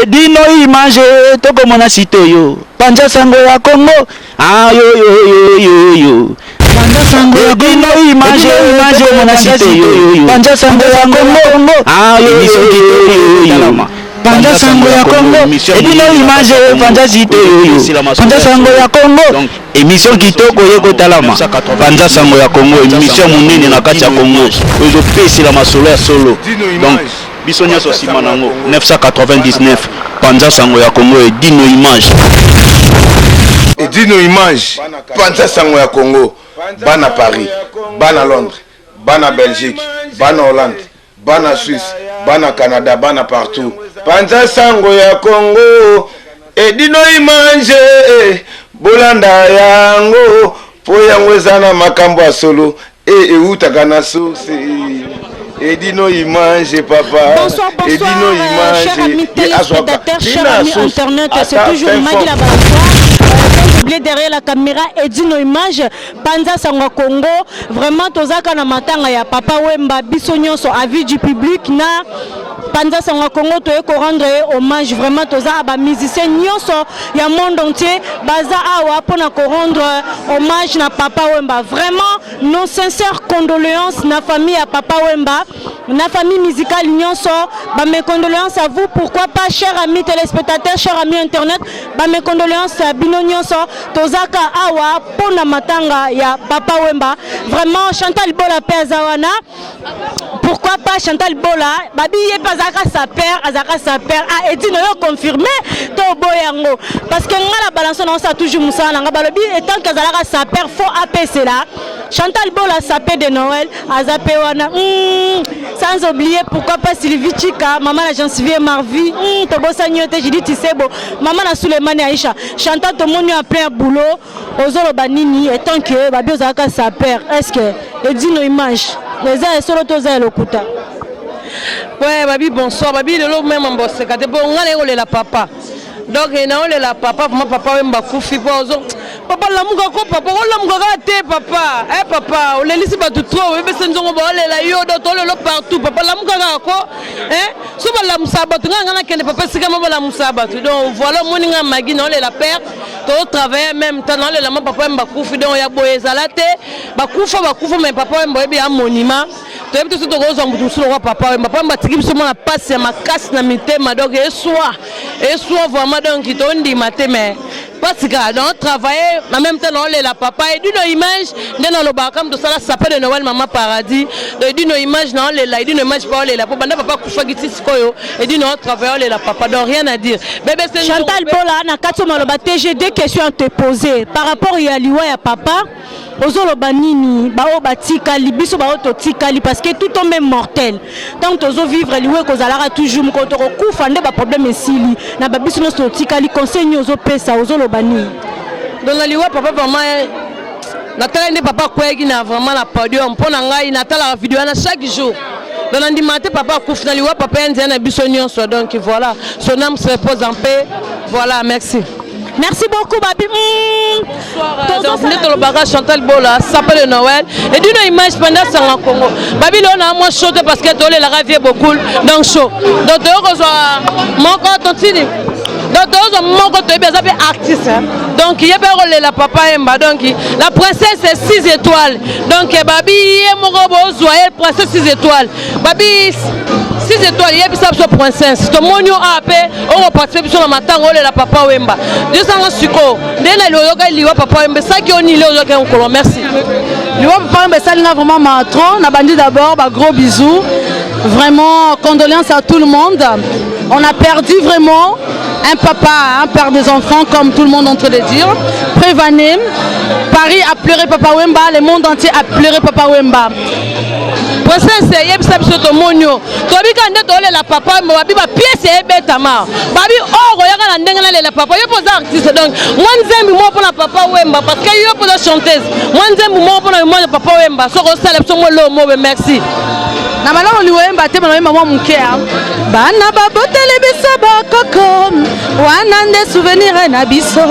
Edino image tokomona site oyo panza sango ya Congo ayoyoyoyoyo panza sango ya Edino image tokomona site oyo panza sango ya Congo ayoyoyoyoyo panza sango ya Congo Edino image panza site oyo panza sango ya Congo Emission kitoko ye kotalama. Panza sango ya Congo, emission munene na kati ya Congo. Oyo ezopesela masolo ya solo. Donc biso nyonso sima nango 999 Panza sango ya Congo et Dino Image. Edino Image, panza sango ya Congo, bana Paris, bana Londres, bana Belgique, bana Hollande, bana Suisse, bana Canada, bana partout. Panza sango ya Congo, Edino Image, bolanda yango po yango eza na makambo ya solo e ewutaka na source. Edino Image papa. Bonsoir, bonsoir, Edino euh, chers amis Image. téléspectateurs, chers Tina amis source. internautes, c'est Ata toujours fin Magui fond. la balançoire. Sans oublier derrière la caméra Edino Image, Panza Sango Congo. Vraiment, tozaka na matanga ya Papa Wemba, biso nyonso, avis du public na Panza Sango Congo, toye ko rendre ye hommage. Vraiment, toza ba musiciens nyonso ya monde entier, baza awa pona ko rendre hommage na Papa Wemba. Vraiment, nos sincères condoléances na famille ya Papa Wemba, na famille musicale nyonso, ba mes condoléances à vous. Pourquoi pas, chers amis téléspectateurs, chers amis internet, ba mes condoléances à bino nyonso, tozaka awa pona matanga ya Papa Wemba. Vraiment, Chantal Bola pe aza wana. Pourquoi pas Chantal Bola, babi ye pe azalaka sapeur, azalaka sapeur. Ah, Edino yo confirmé to boyango. Parce que nga la balance na ça toujours musala na nga balobi étant que azalaka sapeur faut apesela. Chantal Bola sapeur de Noël, aza pe wana. Sans oublier pourquoi pas Sylvie Chika, maman na Jean-Sylvie Marvi, tobosani yo te Judith Tisebo, maman na Souleymane Aïcha. Chantal tomoni en plein boulot, ozoloba nini étant que babi ozalaka sapeur, est-ce que Edino Image eza ya solo to eza ya lokuta? Ouais, babi bonsoir, babi lelo même mboseka te po nga na kolela papa. Donc na olela papa, vraiment papa Wemba kufi po ozo papa lamuka ko papa, olamuka kaka te papa. Eh papa, olelisi bato trop, oyebisa nzongo ba olela yo do to lelo partout papa lamuka kaka ko. Hein? So ba lamusa bato nga nga nakende papa sika mo ba lamusa bato. Donc voilà moni nga Magui na olela père, to travailler même temps na olela ma papa Wemba kufi donc ya boye ezala te. Bakufa bakufa mais papa Wemba oyebi ya monument. Toyebi te soki tokozwa moto mosusu lokola papa Wemba. Papa Wemba atiki biso mwana pasi ya makasi na mitema donc eswa eswa vraiment donc tondima te mais pasi kaka donc travailler en même temps naolela papa Edino Image nde nalobaka comme tosala sapin de Noël mama paradis donc Edino Image naolela Edino Image pa olela po banda papa akufaki ti sikoyo Edino travailler olela papa donc rien à dire bébé c'est Chantal Bola na kati maloba te, j'ai deux questions à te poser par rapport ya liwa ya papa. Ozoloba nini bao batikali biso bao totikali parce que tout homme est mortel. Tant tozo vivre liwe kozalaka toujours moko tokokufa nde ba problème esili na ba biso nyonso totikali, conseil nini ozopesa, ozoloba nini? Donc na liwa papa vraiment natala nde papa akweyaki na vraiment na podium mpo na ngai natalaka video wana chaque jour. Donc nandima te papa akufi na liwa papa ya nzela na biso nyonso donc voilà, son âme se repose en paix. Voilà, merci. Merci beaucoup Babi. Donc nde tolobaka Chantal Bola sapin de Noël et dino image pendant sanga Congo. Babi leo na moi chaud parce que tolelaka vie beaucoup donc chaud. Donc toyokozwa moko tontini. Donc toyokozwa moko toyebi aza pe artiste. Hein. Donc ye pe kolela papa Wemba donc la princesse c'est 6 étoiles. Donc Babi ye moko bozwa ye princesse 6 étoiles. Babi 6 étoiles yebisa biso princesse. Tomoni yo a pe okoparticipe biso na matanga olela papa Wemba. Yosanga siko nde na liyoka liwa papa Wemba saki oni le ozoka nkolo merci. Liwa papa Wemba esalinga vraiment ma trop na bandi d'abord ba gros bisous. Vraiment condoléances à tout le monde. On a perdu vraiment un papa, un père des enfants comme tout le monde en train de dire. Prévané, Paris a pleuré papa Wemba, le monde entier a pleuré papa Wemba. Princesse yebisa biso tomoni yo tobika nde tolela papa Wemba babi ba pièce ebetama babi or oyaka na ndenge nalela papa yo mpo oza artiste donc mwa nzembi moko mpona papa Wemba parce que yo mpo oza chanteuse mwa nzembi moko mpona mwa papa Wemba soki osala biso mwa eloko moko merci. Na malamu liwemba te, bana wemba mwa moke. Bana baboteli biso bakoko, Wana nde souvenir na biso,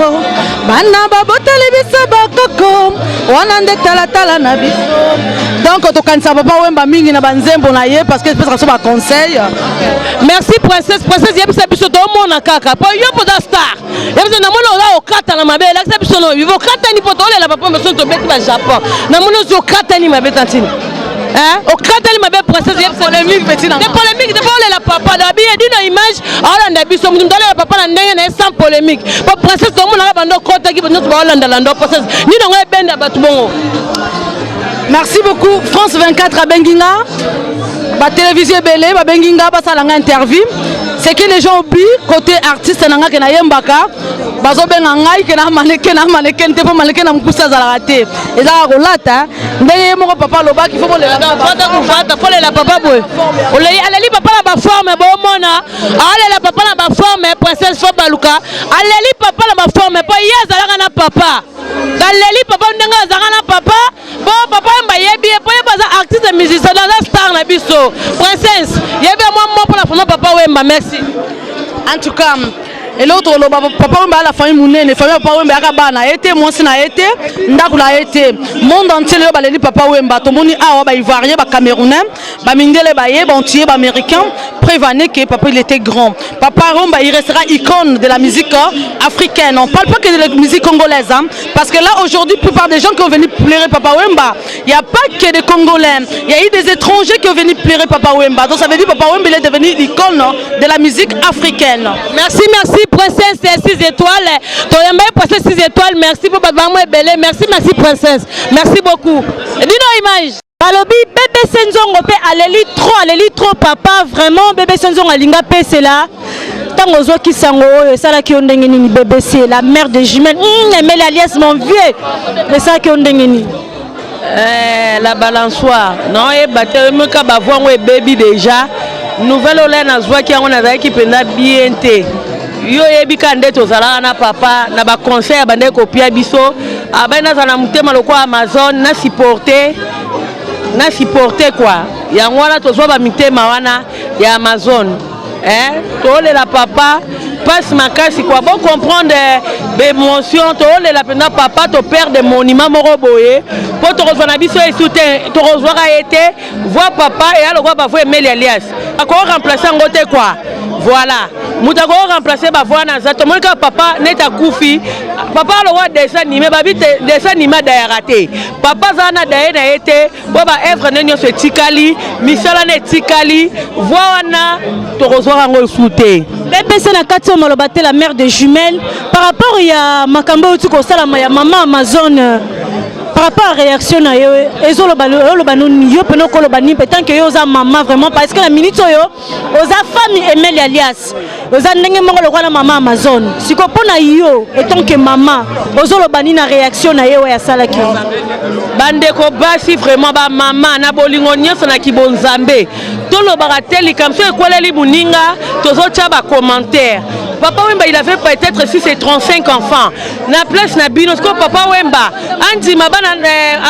bana baboteli biso bakoko, wana nde talatala na biso. Donc tokanisa Papa Wemba mingi na banzembo na ye, parce que epesaka biso baconseil. Merci, princesse. Princesse, yebisa biso, tomona kaka po yo mpo oza star. Yebisa, namoni oza okatana mabe, elakisa biso no bivo okatani mpo tolela papa moso tobeti bajapon. Namoni ozi okatani mabe, tantine okatani mabe. Princesse, yebisa. Polémique, petit na te, polémique te, mpo olela papa dabi edino image aolanda biso. Mutu mutu alela papa na ndenge na ye, sans polémique, po princesse tomonaka bando okotaki nyonso baolandalanda. Princesse, nini yango ebenda bato bongo? Merci beaucoup. France 24 abengi nga, batélévision ebele babengi nga, basala nga interview. C'est que les gens oublient côté artiste na nga, ke nayembaka. Bazobenga ngai ke na mannequin, na mannequin te, mpo mannequin na mokusi azalaka te, ezalaka kolata ndenge ye moko papa alobaki. Fo bolela. Fata kufata, folela papa boye. Olei aleli papa na baforme, bomona aolela papa na baforme. Princesse, fo baluka aleli papa na baforme, mpo ye azalaka na papa. Aleli papa ndenge azalaka na papa, po papa Wemba yebi ye, po ye aza artiste musicien, aza star na biso. Princesse, yebi ya mwa mo mpona fama Papa Wemba. Merci. En tout cas, eloko tokoloba, Papa Wemba ala famille monene. Famille Papa Wemba yaka bana ye te, mwasi na ye te, ndako na ye te, monde entier lelo baleli Papa Wemba. Tomoni awa baivoirien, bacamerounais, bamindele baye, baantillais, baaméricain. Preuve en est que papa, il était grand. Papa Wemba, il restera icône de la musique africaine. On parle pas que de la musique congolaise, hein, parce que là, aujourd'hui, plupart des gens qui ont venu pleurer Papa Wemba, il n'y a pas que des Congolais, il y a eu des étrangers qui ont venu pleurer Papa Wemba. Donc ça veut dire Papa Wemba, il est devenu l'icône de la musique africaine. Merci, merci, princesse 6 étoiles. Toyamba ye, princesse 6 étoiles. Merci po bato bango ebele. Merci, merci, princesse, merci beaucoup. Dino image. Balobi BBC Nzongo mpe aleli trop, aleli trop papa. Vraiment, BBC Nzongo alinga apesela. Ntango ozwaki sango oyo, esalaki yo ndenge nini? BBC, la mère de jumelle, Emeli alias mon vieux, esalaki yo ndenge nini? Eh, la balançoire naoyeba te, emeka bavoi yango ebebi déjà. Nouvelle oyo nazwaki yango, nazalaki mpenza bien te. Yo oyebi kaka nde tozalaka na papa na baconseil abandaki kopia biso, abai nazala na motema lokola Amazon, na supporte, na supporte quoi. Yango wana tozwa bamitema wana ya Amazon, eh? Toolela papa mpasi makasi quoi, bocomprendre baémotion. Toolela mpenza papa, toperdre monument moko boye, mpo tokozwa na biso esu te, tokozwaka ye te. Voi papa eya lokola bavoi Emeli alias, ako remplace yango te quoi. Voilà, moto ako remplace bavoi wana aza. Tomoni kaka papa neti akufi. Papa alokola dessin animé, babi dessin animé adayaka te. Papa aza wana, daye na ye te, mpo baœuvre nde nyonso etikali, misala na etikali. Voi wana tokozwaka yango esu te. BBC, na kati oyo maloba te, la mère de jumelle, par rapport ya makambo oyo ti kosalama ya mama Amazon, par rapport à réaction na yo, ezoloba oloba nini? Yo mpena okoloba nini mpe tant que yo oza mama vraiment? Parce que na minute oyo oza femme Emeli alias, oza ndenge moko lokola na mama Amazon. Sikoyo, mpo na yo etant que mama, ozoloba nini na réaction na ye oyo asalaki? Bandeko basi, vraiment bamama, na bolingo nyonso, na kibonzambe, tolobaka te likambo so ekweleli moninga, tozotya bacommentaire. Papa Wemba, il avait peut-être 6 et 35 enfants na place na bino. Sikoyo Papa Wemba andima bana,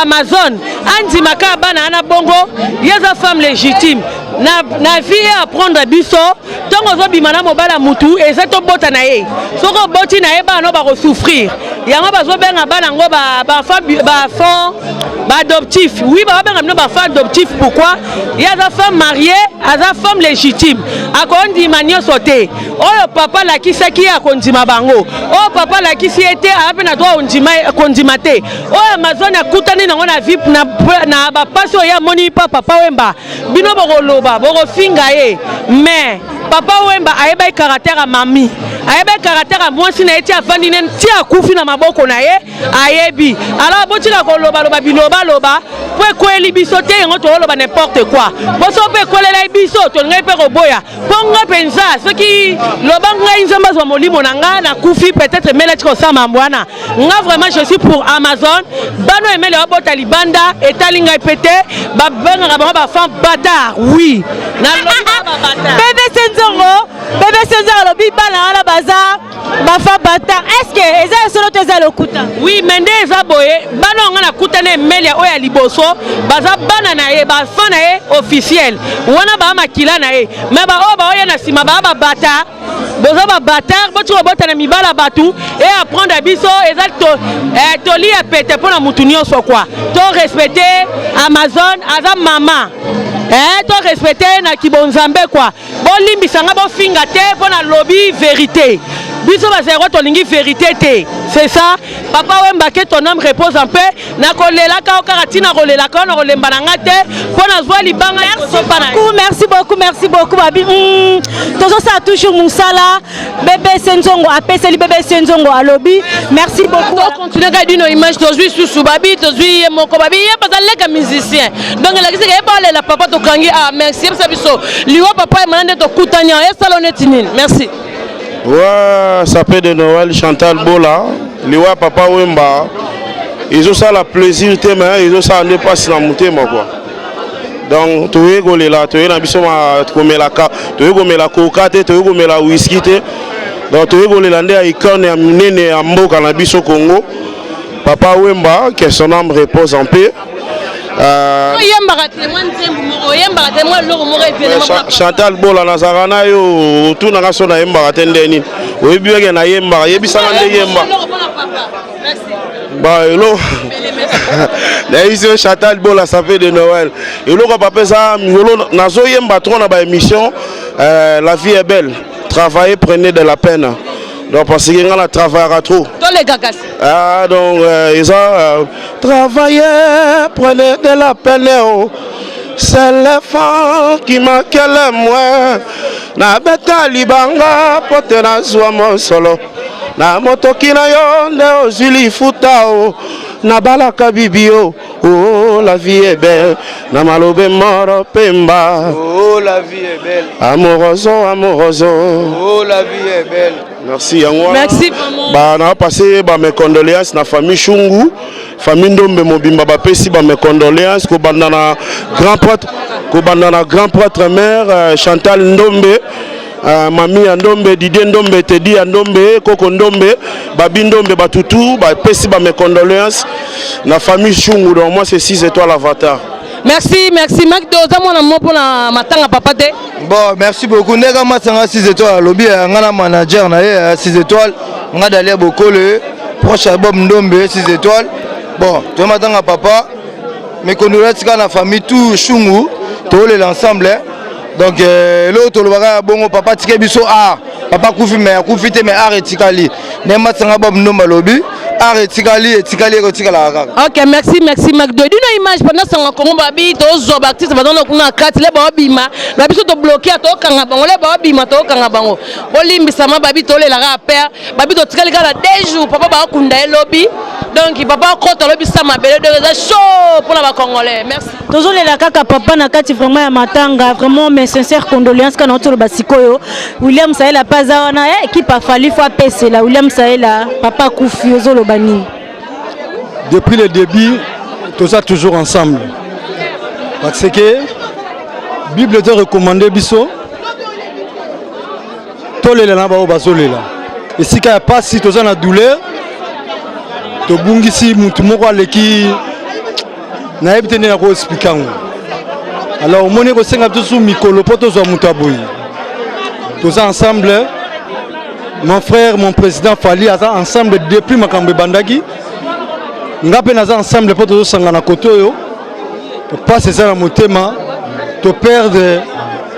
Amazon andima kaka bana wana bongo? Ye aza femme légitime na vie. Ye apprendre biso, ntongo ozobima na mobala, mutu eza tobota na ye. Soki oboti na ye, bana no bakosouffrir. Yango bazobenga bana yango baenfant baadoptif. Oui, bababenga bino baenfant adoptif. Pourquoi? Ye aza femme mariée, aza femme légitime, akondima nyonso te oyo papa alakisaki ye, akondima bango. Oyo papa alakisi ye te, aza mpe na droit kondima te. Oyo Amazon akutani nango na vie, na bapasi oyo ye amoni mpa Papa Wemba, bino bokoloba, bokofinga ye. Mais Papa Wemba ayebaki caractère ya mami, ayebaki caractère ya mwasi na ye, ti afandi nene, ti akufi na maboko na ye, ayebi. Alors botika kolobaloba bilobaloba, mpo ekweli biso te, yango tooloba n'importe quoi. Boso mpe ekwelelai biso, tolingai mpe koboya. Mpo nga mpenza, soki loba ngai Nzambe azwa molimo na nga, nakufi, peut-être Emeli atika kosala mambo wana. Nga vraiment, je suis pour Amazon. Bano Emeli abota libanda, etali ngai mpe te. Babengaka bango baenfant bâtard. Oui, nalobi BBC Nzongo, BBC Nzongo alobi bana wana baza baenfant bâtard. Est ce Ce que eza ya solo to eza lokuta? Oui, mais nde eza boye, bana oyo nga nakutana Emelia oyo ya liboso baza bana na ye, bafan na ye officiel wana, baa makila na ye. Mais baoyo baoya na nsima baa babata, boza babatard, botika kobota na mibala bato e apprendre biso eza to, eh, toli ya pete mpo na mutu nyonso kwa to respecte Amazon aza mama, eh, to respecte na kibonzambe kwa. Bolimbisa nga, bofinga te mpo na lobi vérité. Biso bazero tolingi vérité te, c'est ça. Papa Wemba, que ton âme repose en paix. Nakolelaka yo kaka ntina kolelaka yo, nakolemba na nga te mpo nazwa libanga liboso na yo. Merci beaucoup, merci beaucoup. Babi tozosala toujours mosala. BBC Nzongo apeseli, BBC Nzongo alobi merci beaucoup. Tocontinue kaka dino image. Tozwi susu babi, tozwi ye moko, babi ye baza leka musicien, donc elakisi ke ye baolela papa. Tokangi. Ah, merci. Yebisa biso liwa papa emana nde tokutani awa, esala neti nini? Merci. Ouais, sapin de Noël, Chantal Bola, liwa papa Wemba, ezosala plaisir te, mais ezosala nde mpasi na motema quoi. Donc toye kolela, toye na biso komelaka, toye komela coca te, toye komela whisky te. Donc toye kolela nde ya icône ya monene ya mboka na biso Congo, papa Wemba, que son âme repose en paix. Oyembaka te mwa nzembo moko? Oyembaka te mwa eloko moko événement? Chantal Bola, nazalaka na yo, otunaka so nayembaka te nde nini? Oyebi weke nayembaka, yebisaka nde yemba ba elo nayebisi yo. Chantal Bola, sapin de Noël, eloko papa eza mikolo nazoyemba trop na baémission, la vie est belle, travailler, prenez de la peine. Donc parce que nga na travaillaka trop. Toleka kasi. Ah, donc eza travailler, prenez de la peine, oh. C'est l'enfant qui manque le moins. Nabeta libanga po te nazwa mosolo na motoki na yo nde ozwi lifuta o nabalaka bibi o. Oh, la vie est belle, na malobe moro pemba. Oh, la vie est belle. Amoroso, amoroso. Oh, la vie est belle. Merci yango wana. Merci vraiment. Ba na passé ba mes condoléances na famille Shungu, famille Ndombe mobimba, bapesi ba mes condoléances kobanda na grand prêtre, kobanda na grand prêtre mère Chantal Ndombe, mami ya Ndombe, Didier Ndombe, Tedi ya Ndombe, Koko Ndombe, Babi Ndombe, batutu bapesi ba mes condoléances na famille Shungu. Donc moi, c'est 6 étoiles avatar. Merci, merci. Mak, oza mwana mo mpona matanga papa te? Bon, merci beaucoup. Ndenge masanga 6 étoiles alobi, nga na manager na ye 6 étoiles, nga Dalia Bokole, proche ya Bob Ndombe 6 étoiles. Bon, toye matanga papa, mes condoléances tika na famille tout Shungu, tolela ensemble, hein. Donc eloko tolobaka ya bongo, papa tike biso art. Papa akufi, mais akufi te, mais art etikali. Ndenge masanga Bob Ndombe alobi, art etikali, etikali, ekotikalaka kaka. Ok, merci, merci Macdo. Dino image pendant sango Congo, babi tozwa baartiste baza na kuna kati le baobima na biso, tobloke, tokanga bango le baobima, tokanga bango, bolimbisama. Babi tolelaka père, babi totikali kaka na 2 jours, papa bakunda ye lobi, donc papa akota lobi sa mabele. Donc eza chaud mpona bacongolais. Merci. Tozolela kaka papa na kati vraiment ya matanga. Vraiment, mes sincères condoléances. Kana otoloba sikoyo, William Saela mpe aza wana, équipe afali fo apesela William Saela. Papa akufi, ozoloba nini? Depuis le début, toza toujours ensemble, parce que Bible te recommande biso tolela na bao bazolela. Esika ya pasi, toza na douleur, tobungisi mutu moko aleki, nayebi te nde nakoexplike yango. Alors omoni, ekosenga biso su mikolo mpo tozwa moto ya boye. Toza ensemble, mon frère, mon président Fali aza ensemble depuis makambo ebandaki, nga mpe naza ensemble mpo tozosangana kote oyo. Mpasi eza na motema, toperdre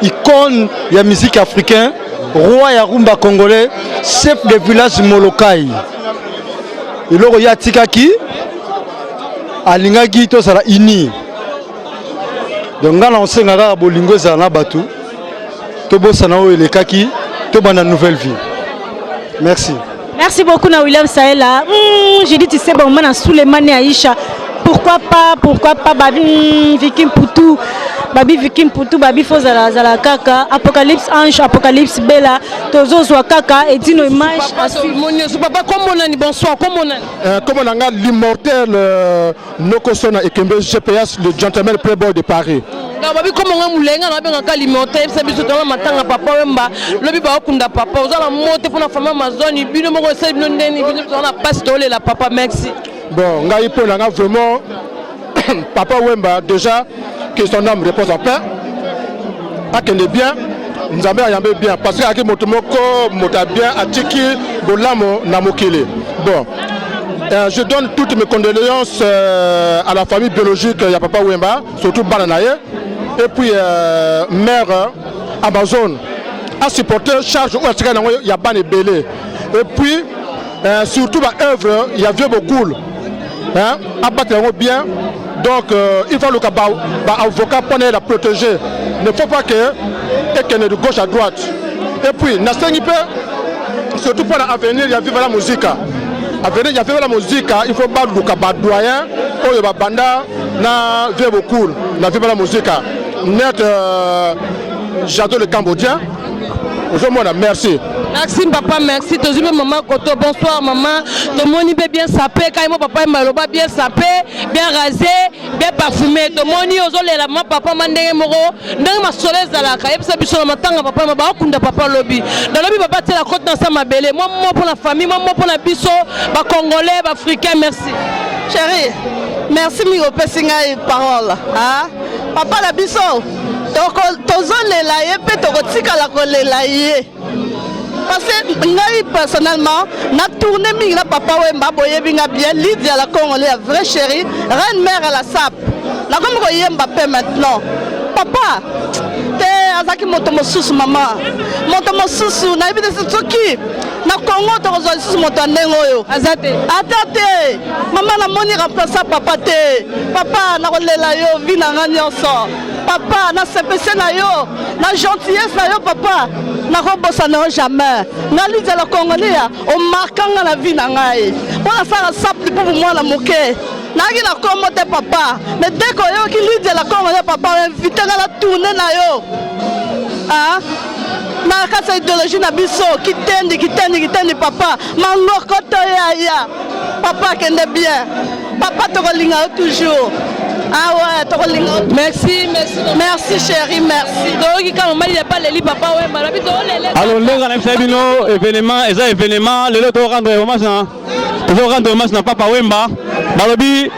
icône ya musique africain, roi ya rumba congolais, chef de village Molokai. Eloko ye atikaki, alingaki tozala uni. Donc ngai na kosenga kaka bolingo ezala na bato, tobosana oyo elekaki, tobanda nouvelle vie. Merci. Merci beaucoup na William Saela. J'ai dit, tu sais, bon, na Souleymane Aïcha. Pourquoi pas, pourquoi pas, Babi, Vicky Poutou. Babi Vicky Mputu, babi fo zala zala kaka Apocalypse Ange, Apocalypse Bella, tozozwa kaka Edino image à suivre. Monioso papa kombo nani bonsoir kombo nani Kombo na nga l'immortel Nokosona Ekembe GPS le gentleman playboy de Paris. Donc babi kombo nga mulenga na benga ka l'immortel yebisa biso tanga matanga papa Wemba lobi ba okunda papa oza na mote pona famille Amazone bino moko esali bino ndeni bino toza na pasi tolela papa merci. Bon ngai mpo na nga vraiment papa Wemba déjà que son âme repose en paix akende bien nzambe ayambe bien parce que ayaki moto moko moto ya bien atiki bolamu na mokili bon je donne toutes mes condoléances à la famille biologique ya papa Wemba surtout bana na ye et puis mère Amazon a supporté charge oyo atikali nango ya bana ebele et puis surtout ba œuvre ya vieux Bokul hein, abatela yango bien donc il faut luka ba avocat mpona ye la protéger ne faut pas que ekende de gauche à droite et puis nasengi mpe surtout mpona avenir ya Viva la Musica avenir ya Viva la Musica il faut baluka ba doyen oyo babanda na vieux Bokul na Viva la Musica net Jado le Cambodgien ozomona merci. Merci papa, merci. Tozwi mpe mama koto. Bonsoir mama. Tomoni mpe bien sapé, kai mo papa maloba bien sapé, bien rasé, bien parfumé. Tomoni ozolela mama papa ma ndenge moko, ndenge masolo ezalaka. Yebisa biso na matanga papa ma bakunda papa lobi. Na lobi papa tiela kote na sa mabele. Moi mo pour la famille, moi mo pour la biso, ba congolais, ba africain, merci. Chérie, merci mingi opesi ngai parole. Ah, papa na biso tozolela ye mpe tokotikala kolela ye. Parce que ngai personnellement na tourné mingi na papa Wemba boyebi nga bien Lydia la Congolais ya vraie chérie reine mère à la sap nakomi koyemba mpe maintenant papa te azalaki moto mosusu mama moto mosusu nayebi te soki na Congo tokozwa lisusu moto ya ndenge oyo aza te ata te mama namoni remplaça papa te papa nakolela yo vi na nga nyonso papa nasepese na yo na gentillesse na yo papa nakobosana yo jamais nga Lydia la Congolais omarka nga na vie na ngai mpo nasala sape lipupu mwana moke nayaki na kombo te papa mais dès que oyoki Lydia la Congolais papa oinvite nga na tourne na yo ah? Na kati ya idéologie na biso kitendi kitendi kitendi papa mangoko to yaya papa akende bien papa tokolinga yo toujours ah ouais tokolinga yo. Merci, merci. Merci chérie, merci. Toyoki kaka mama Lydia pa leli papa Wemba lobi tolele. Alors ndenge na biso bino événement eza événement lelo to rendre hommage na tozo rendre hommage na papa Wemba balobi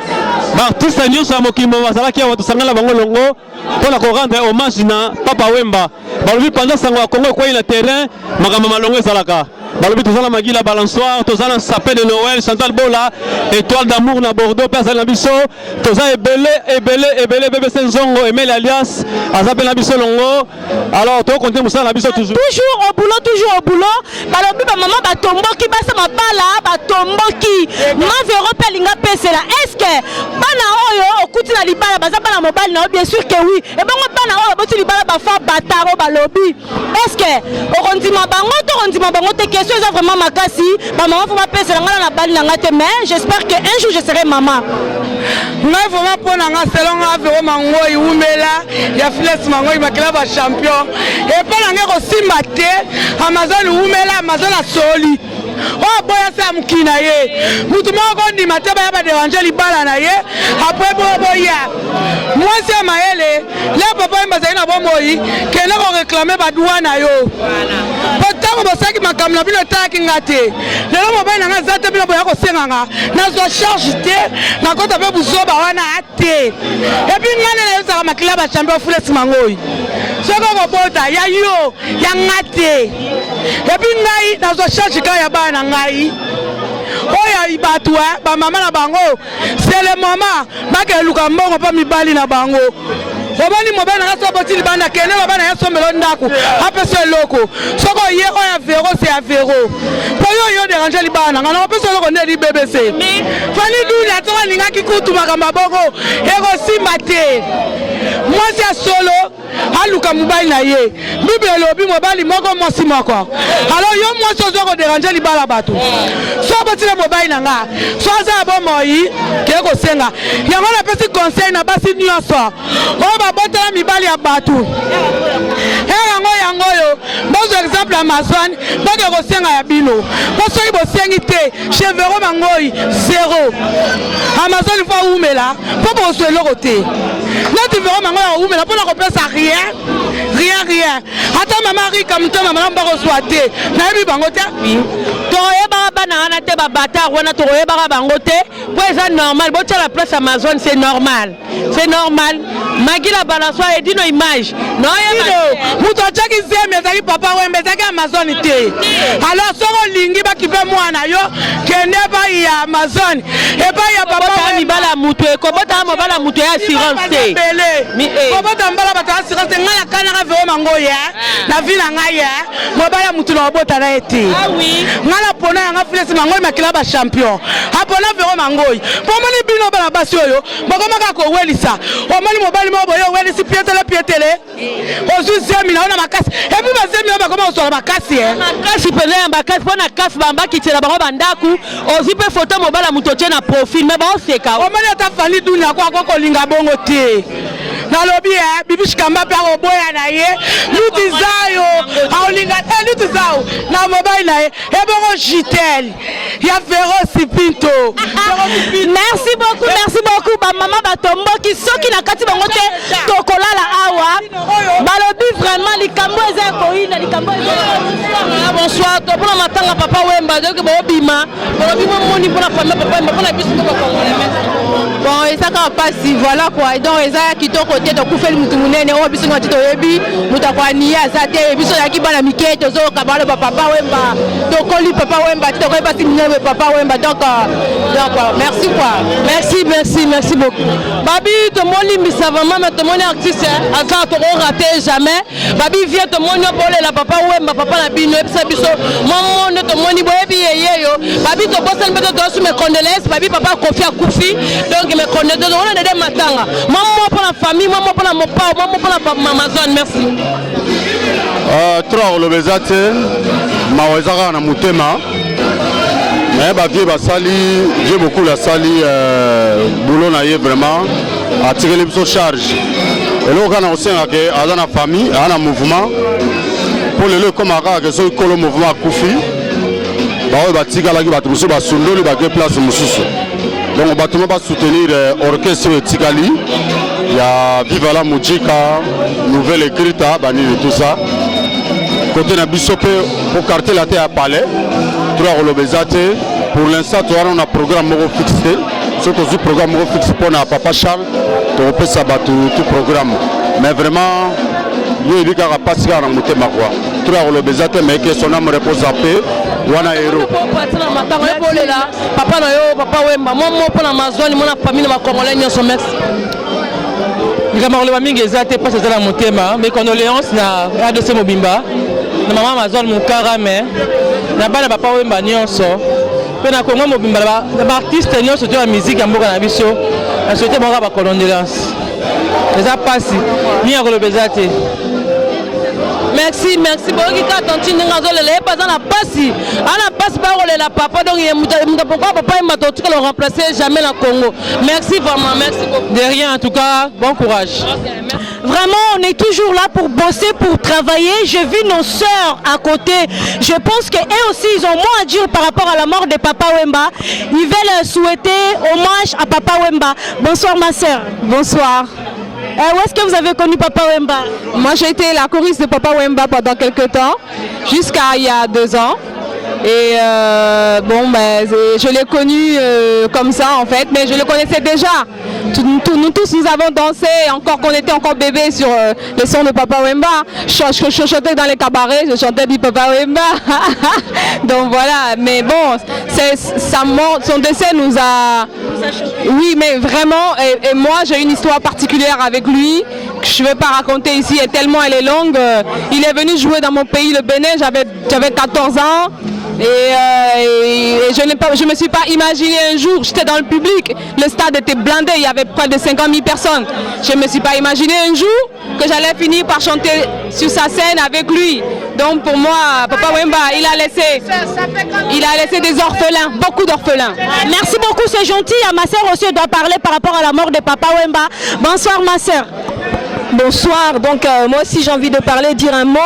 ba artiste nyonso ya mokili bazalaki awa tosangana bango longo mpona ko rendre hommage na papa Wemba balobi panza sango ya Congo ekwei na terrain makambo malongo ezalaka balobi toza na Magila balançoire toza na sapin de Noël Chantal Bola étoile d'amour na Bordeaux mpe azali na biso toza ebele ebele ebele BBC Nzongo Emel alias aza mpe na biso longo alors tokokonte mosala na biso toujours toujours au boulot toujours au boulot balobi bamama batomboki basa mabala batomboki mavero mpe alinga pesela est ce que bana oyo okuti na libala baza bana mobali na yo bien sûr que oui ebongo bana oyo baboti libala bafa bataro balobi est ce que okondima bango to okondima bango te question eza vraiment makasi bamama fo bapesela ngai na bali na ngai te mais j'espère que un jour je serai maman. Ngai vraiment mpo na nga selon nga Vero Mangoi wumela ya Files Mangoi makila ba champion epa na ngai kosimba te Amazon wumela Amazon asoli oyo aboya se ya mokili na ye motu moko kondima te baya baderange libala na ye apres boyo boya mwasi ya mayele le papa ye bazali na bomoi kende koreklame badwa na yo po ntango bosalaki makambo na bino etalaki nga te lelo mobali na nga aza te bino boya kosenga nga nazwa charge te nakota mpe buzoba wana te epuis nga nde nayebisaka makila bachampion fules mangoi soki okobota ya yo ya nga te epuis ngai nazwa charge kaka ya bana na ngai oyo bato bamama na bango c'est le moment bakende luka mbongo mpo mibali na bango omoni mobali nanga so aboti libanda kende loba na ye asombelo ndako apesa eloko soki oye oyo ya vero se ya vero mpo yo oyo derange. koderange libala na ngai, nakopesa eloko nde li BBC. Fani Dunia soki alingaki kutu makambo ya bongo ekosimba te. Mwasi ya solo aluka mobali na ye. Bible elobi mobali moko mwasi moko. Alors yo mwasi ozwa koderange libala bato, so obotina mobali na nga so aza ya bomoi ke kosenga yango. Napesi conseil na basi nyonso oyo babotela mibali ya bato e yango yango oyo, bozwa exemple Amazon, boke kosenga ya bino, po soki bosengi te, chez Vero Mangoi zero. Amazon fo awumela mpo bozwa eloko te. Neti Vero Mangoi akowumela mpona kopesa rien, rien, rien. Ata mama Rika motema malamu, bakozwa te, nayebi bango te. Tokoyebaka bana wana te, babatard wana tokoyebaka bango te, po eza normal botia la place Amazon. C'est normal, c'est normal. Magila Balançoire, Edino Image. Noyeba moto atiaki zemi ezalaki Papa Wemba, ezalaki Amazon te. Alors soki olingi bakipe mwana yo, kende epai ya Amazon, epai ya Papa. Mibala ya moto ekobotaka mobala ya moto ya assurance te. Kobota mbala bato ya assurance te. Ngai nakanaka Vero Mangoi na vie na ngai, mobali ya motu na kobota na ye te. Ngai napona yanga Filesi Mangoi, makila bachampion, apona Vero Mangoi. Mpo omoni bino bana basi oyo bokomaka kowelisa, omoni mobali moko boye, owelisi pietele pietele, ozwi zemi na yo na makasi, et puis bazemi oyo bakoma kozwala makasi. Makasi mpenza ya makasi, mpo na kafe bambakitela bango bandako. Ozwi mpe foto mobala moto otie na profil, me baoseka. Omoni ata Fani Dunia ko ako kolinga bongo te. Nalobi e Bibish Kamba mpe akoboya na ye, Luti Zayo akolinga e Luti Zao na mobali na ye, ebongo Jitel ya Ferosi Pinto. Merci beaucoup, merci beaucoup. Bamama batomboki, soki na kati bango te, tokolala awa. Balobi vraiment likambo eza ya koyina, likambo. Bonsoir, to mpona matanga Papa Wemba, donc bobima, bolobi momoni mpona famille Papa Wemba, mpona biso mpo bakongole. Bon, eza kaka mpasi, voilà quoi. Donc eza ya kitoko te, tokufeli mutu monene oyo biso nyonso toyebi. Moto akoaniye aza te. Biso ozalaki bana mike, tozoyoka baloba Papa Wemba, tokoli Papa Wemba te, tokoyeba si minene Papa Wemba. Donc merci quoi. Merci, merci, merci beaucoup. Babi, tomolimbisa vraiment, mais tomoni artiste aza tokorater jamais. Babi vie, tomoni yo bolela Papa Wemba, papa na bino. Yebisa biso mwa monde, tomoni boyebi yeyeyo. Babi, tobosani mpe totosu mes condoléances. Babi, papa Kofi akufi, donc mes condoléances. Wana nede matanga, mwa mo mpona famille, mwa mo mpona mopao, mwa mo mpona Amazon. Merci. Trop koloba eza te, mawa eza kaka na motema. Me bavieux basali, vieux Bokulu asali boulot na ye vraiment, atikeli biso charge. Eloko kaka na kosenga ke aza na famille, aza na mouvement, mpo lelo ekómaka kaka ke soki kolo mouvement akufi, baoyo batikalaki, bato mosusu basundoli, bake place mosusu. Donc bato mo basoutenir orchestre oyo etikali ya Viva la Mujika, nouvelle écrita, banini, tout ça. Côté na biso mpe po quartier la te ya palais, trop ya koloba eza te. Pour l'instant toza na programme moko fixe te. Soki tozwi programme moko fixe mpo na papa Charles, tokopesa bato tout programme. Mais vraiment yo oyebi kaka mpasi kaka na motema quoi. Trop ya koloba eza te, mais que son âme repose en paix, wana héros. Na matanga yo bolela papa na yo Papa Wemba, mwa mo mpona Amazone, mona famille na bacongolais nyonso. Merci. Likambo koloba mingi eza te, mpasi eza na motema. Mes condoléances na RDC mobimba, na mama Amazone Mokara, me na bana Papa Wemba nyonso, mpe na Kongo mobimba, na baartiste nyonso to ya musique ya mboka na biso. Na souhaite bango kaka bacondoléance. Eza mpasi mingi ya koloba eza te. Merci, merci. Boyoki kaka tantine ndenge azolela ye mpe aza na mpasi, aza na mpasi mpe akolela papa. Donc ye moto pourquoi papa Yemba totikala remplacer jamais na Congo. Merci vraiment, merci beaucoup. De rien, en tout cas bon courage. Vraiment, on est toujours là pour bosser, pour travailler. J'ai vu nos sœurs à côté. Je pense qu'eux aussi, ils ont moins à dire par rapport à la mort de Papa Wemba. Ils veulent souhaiter hommage à Papa Wemba. Bonsoir ma sœur. Bonsoir. Où est-ce que vous avez connu Papa Wemba? Moi, j'ai été la choriste de Papa Wemba pendant quelques temps, jusqu'à il y a 2 ans. Et bon, ben, je l'ai connu comme ça en fait, mais je le connaissais déjà. Nous tous, nous avons dansé, encore qu'on était encore bébé, sur les sons de Papa Wemba. Je chantais dans les cabarets, je chantais du Papa Wemba. Donc voilà, mais bon, c'est sa mort, son décès nous a. Oui, mais vraiment, et moi j'ai une histoire particulière avec lui. je ne vais pas raconter ici, et tellement elle est longue. Il est venu jouer dans mon pays, le Bénin, j'avais 14 ans. Et, euh, et, je ne je me suis pas imaginé un jour, j'étais dans le public, le stade était blindé, il y avait près de 50 000 personnes. Je ne me suis pas imaginé un jour que j'allais finir par chanter sur sa scène avec lui. Donc pour moi, Papa Wemba, il a laissé, il a laissé des orphelins, beaucoup d'orphelins. Merci beaucoup, c'est gentil. Ma sœur aussi doit parler par rapport à la mort de Papa Wemba. Bonsoir ma sœur. Bonsoir, donc euh, moi aussi j'ai envie de parler, dire un mot.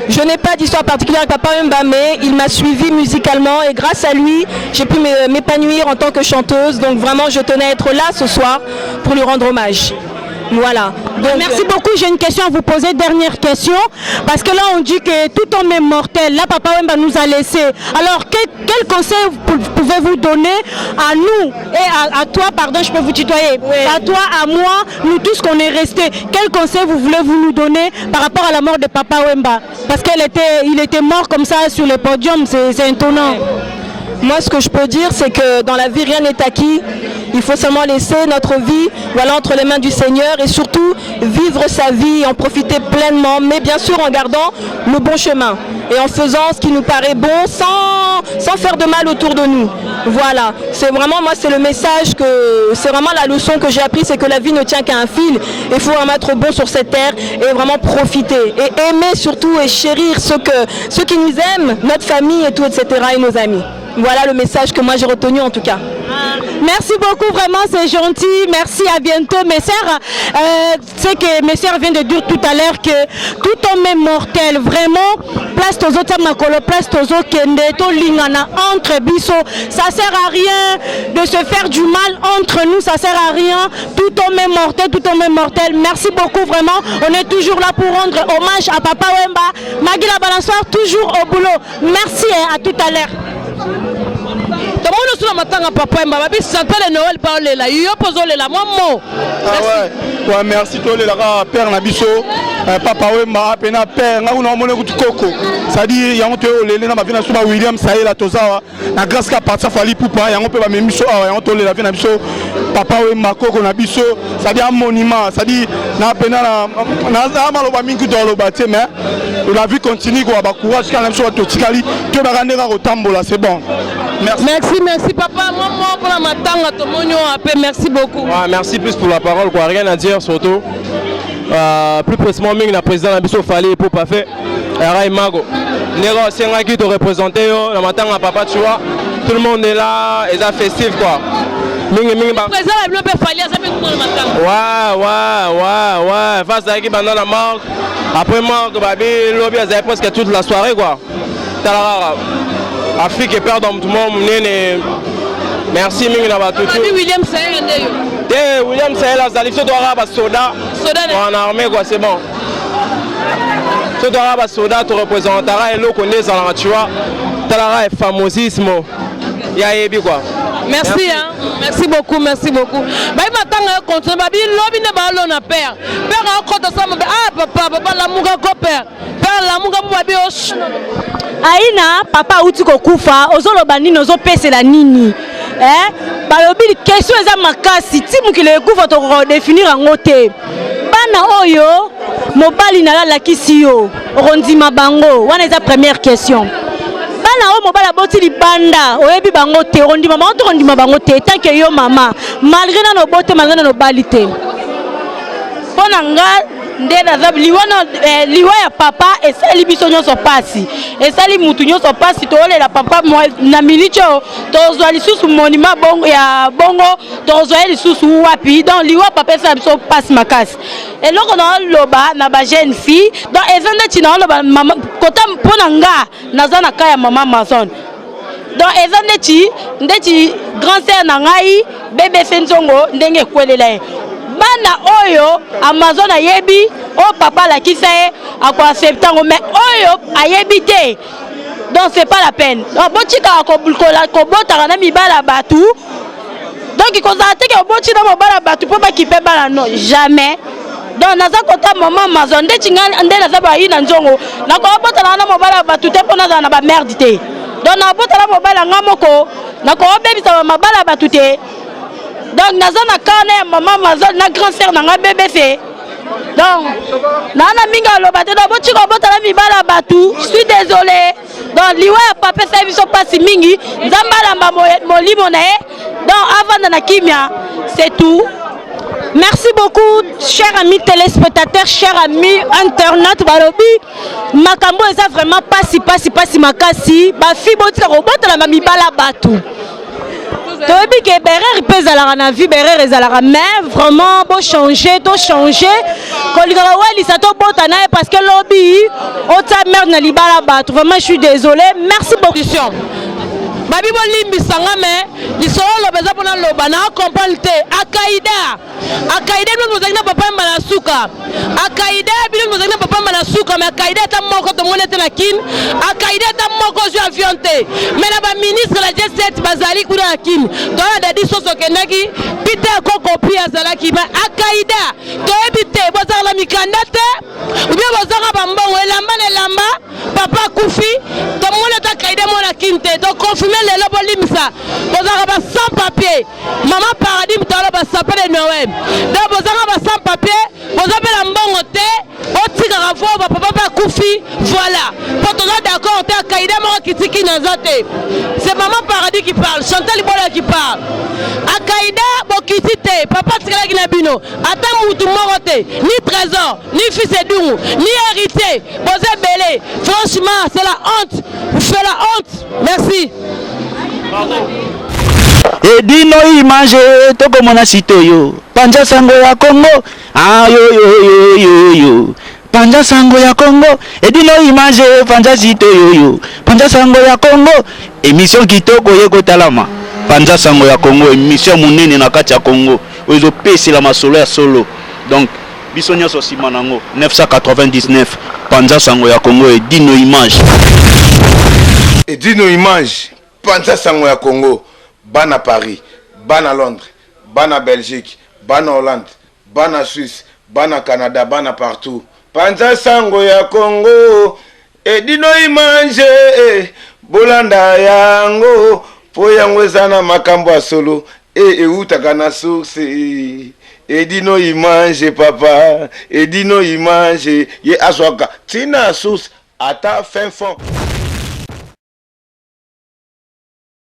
Je n'ai pas d'histoire particulière avec Papa Wemba, mais il m'a suivi musicalement et grâce à lui, j'ai pu m'épanouir en tant que chanteuse. Donc vraiment, je tenais à être là ce soir pour lui rendre hommage. Voilà. Donc, Merci euh, beaucoup. J'ai une question à vous poser. Dernière question. Parce que là, on dit que tout homme est mortel. Là, Papa Wemba nous a laissé. Alors, quel, quel conseil pouvez-vous donner à nous et à, toi, pardon, je peux vous tutoyer, à toi, à moi, nous tous qu'on est restés. Quel conseil vous voulez vous nous donner par rapport à la mort de Papa Wemba Parce qu'il était, il était mort comme ça sur le podium, c'est étonnant. Moi, ce que je peux dire, c'est que dans la vie, rien n'est acquis. Il faut seulement laisser notre vie voilà, entre les mains du Seigneur et surtout vivre sa vie, en profiter pleinement, mais bien sûr en gardant le bon chemin et en faisant ce qui nous paraît bon sans, sans faire de mal autour de nous. Voilà, c'est vraiment, moi, c'est le message que, c'est vraiment la leçon que j'ai appris, c'est que la vie ne tient qu'à un fil. Il faut vraiment être bon sur cette terre et vraiment profiter et aimer surtout et chérir ceux, que, ceux qui nous aiment, notre famille et tout, etc. et nos amis. Voilà le message que moi j'ai retenu en tout cas. Merci beaucoup, vraiment, c'est gentil. Merci, à bientôt. Mes sœurs, euh, c'est que mes sœurs viennent de dire tout à l'heure que tout homme est mortel. Vraiment, place tozo makolo, place tozo kende, to lingana entre biso. Ça sert à rien de se faire du mal entre nous, ça sert à rien. Tout homme est mortel, tout homme est mortel. Merci beaucoup, vraiment. On est toujours là pour rendre hommage à Papa Wemba. Magui la balançoire, toujours au boulot. Merci, hein, à tout à l'heure. tomoni osu na matanga papa wemba babi chantal noel pa olela yo mpo ozolela mwa mo ah ouais. Ouais, merci tolelaka père na biso euh, papa wemba mpena père ngai kuna omoni kutu koko cestadire yango toye olele na bavi na biso ba william sayela toza awa na grâce ka parti afali pupa yango mpe bamemi biso awa yango tolela vi na biso papa wemba koko na biso cestadire monument cestadire na mpena na maloba mingi kutu aloba te mais la vie continue quoi ba courage kaka na biso bato totikali toyebaka ndenge kotambola c'est bon. Merci. Merci, merci papa. Moi, moi, pour la matanga, tomoni pe merci beaucoup. Ouais, merci plus pour la parole, quoi. Rien à dire, surtout. Euh, plus précisément, mingi na président na biso Fally Ipupa fait. Rai Mago. Ndenge osengaki to représenter yo na matanga papa, tu vois. Tout le monde est là, eza festif quoi. Mingi mingi ba. Président na bino pe Fally aza pe kuna na matanga. Ouais, ouais, ouais, ouais. Face azalaki banda na morgue. Après morgue babi lobi azali presque toute la soirée quoi. Tala kaka. Afrique perdre mutu moko munene. Merci mingi na bato tout. William Sahel nde yo. Te William Sahel azali biso toaka ba soda. Soda en armée quoi, c'est bon. Biso toaka ba soda to représentera eloko nde ezalaka tu vois. Talaka famosisme. Ya yebi quoi. Merci, merci. Hein. Merci beaucoup, merci beaucoup. Bayi matanga continue babi lobi nde balona père. Père akota sama ah papa papa lamuka ko père. Père lamuka po babi osh. Aina papa auti kokufa ozoloba nini ozopesela nini eh? Balobi question eza makasi ti mokili ekufa tokoka kodefinir yango te. Bana oyo mobali na yo alakisi yo okondima bango? Wana eza première question. Bana oyo mobali aboti libanda oyebi bango te, okondima bango to okondima bango te? Tant que yo mama, malgré nano obote, malgré nano obali te. Mpo na nga nde naza liwa na eh, liwa ya papa esali biso nyonso pasi, esali mutu nyonso pasi. Toolela papa na minute oyo tozwa lisusu monument bongo, ya bongo tozwa ye lisusu wapi? Donc liwa papa esala biso pasi makasi. Eloko naoloba na ba jeune fille, donc eza ndeti naoloba mama kota, mpo na nga naza na ka ya mama Amazon, donc eza ndeti ndeti grand sœur na ngai BBC Nzongo ndenge ekwelela ye bana oyo Amazon ayebi oyo papa alakisa ye akoaccepte yango, mais oyo ayebi te, donc c'est pas la peine. Donc botikaka kobotaka na mibala bato, donc kozala teke oboti na mobala bato mpo bakipe bana, non, jamais. Donc naza kota mama Amazon ndeti nga nde naza bayi na nzongo, nakobotana na mobala bato te mpo nazala na bamerde te. Donc nabotana mobala nga moko, nakobebisa mabala bato te. Donc naza na kana ya mama Amazon na grand sœur na nga BBC. Donc naa na mingi aloba te, donc botika kobotala mibala bato. Je suis désolé. Donc liwa ya papa esali biso mpasi mingi. Nzambe alamba molimo na ye, donc avanda na kimia, c'est tout. Merci beaucoup, chers amis téléspectateurs, chers amis internautes. Balobi, makambo eza vraiment pasi pasi pasi makasi. Ba fi botika kobotela ba mibala batu. Toyebi ke berere mpe ezalaka na vie, berere ezalaka, mais vraiment bochanger, tochanger kolingaka welisa tobota na ye, parce que lobi otia merde na libala bato. Vraiment, je suis désolé, merci beaucoup. Babi, bolimbisanga, me lisolo oloba eza mpona loba na comprendre te. Akaida, akaida, bino bozalaki na papa Wemba na suka. Akaida, bino bozalaki na papa Wemba na suka, me akaida ata moko tomoni te na Kine. Akaida ata moko ozwi avion te, me na baministre na G7 bazali kuna na Kine. Toyana dadi soso okendaki, Peter Kokopi azalaki, me akaida toyebi te. Bozalaka na mikanda te ubie bozanga bambongo, elamba na elamba. Papa akufi, tomoni ata kaide mwana Kine te. Toconfirme lelo, bolimbisa, bozalaka ba sans papier. Mama Paradis moto aloba sapin de Noël. Donc bozanga ba sans papier, boza mpe na mbongo te, botikaka vo bapapa mpe akufi. Voilà, mpo toza d'accord te. Akaida moko akiti Kine aza te. C'est Mama Paradis qui parle, Chantal Bola qui parle. Akaida bokiti te, papa atikalaki na bino ata mutu moko te, ni Trésor, ni Fils Edungu, ni Héritier. Boza ebele. Franchement, c'est la honte, vous fait la honte. Merci. Edino Image, tokomona site oyo, Panza Sango ya Kongo. Ayoyoyoyoyo, Panza Sango ya Kongo, Edino Image, panza site oyoyo, Panza Sango ya Kongo, émission kitoko ye kotalama. Panza Sango ya Kongo, émission monene na kati ya Kongo oyo ezopesela masolo ya solo. Donc biso nyonso nsima nango 999, Panza Sango ya Kongo, Edino Image. Edino Image, Panza Sango ya Congo, bana Paris, bana Londres, bana Belgique, bana Hollande, bana Suisse, bana Canada, bana partout. Panza Sango ya Congo, Edino Image, bolanda yango mpo yango eza na makambo ya solo e eutaka na source. Edino Image, papa Edino Image, ye azwaka ntina source ata fin fond.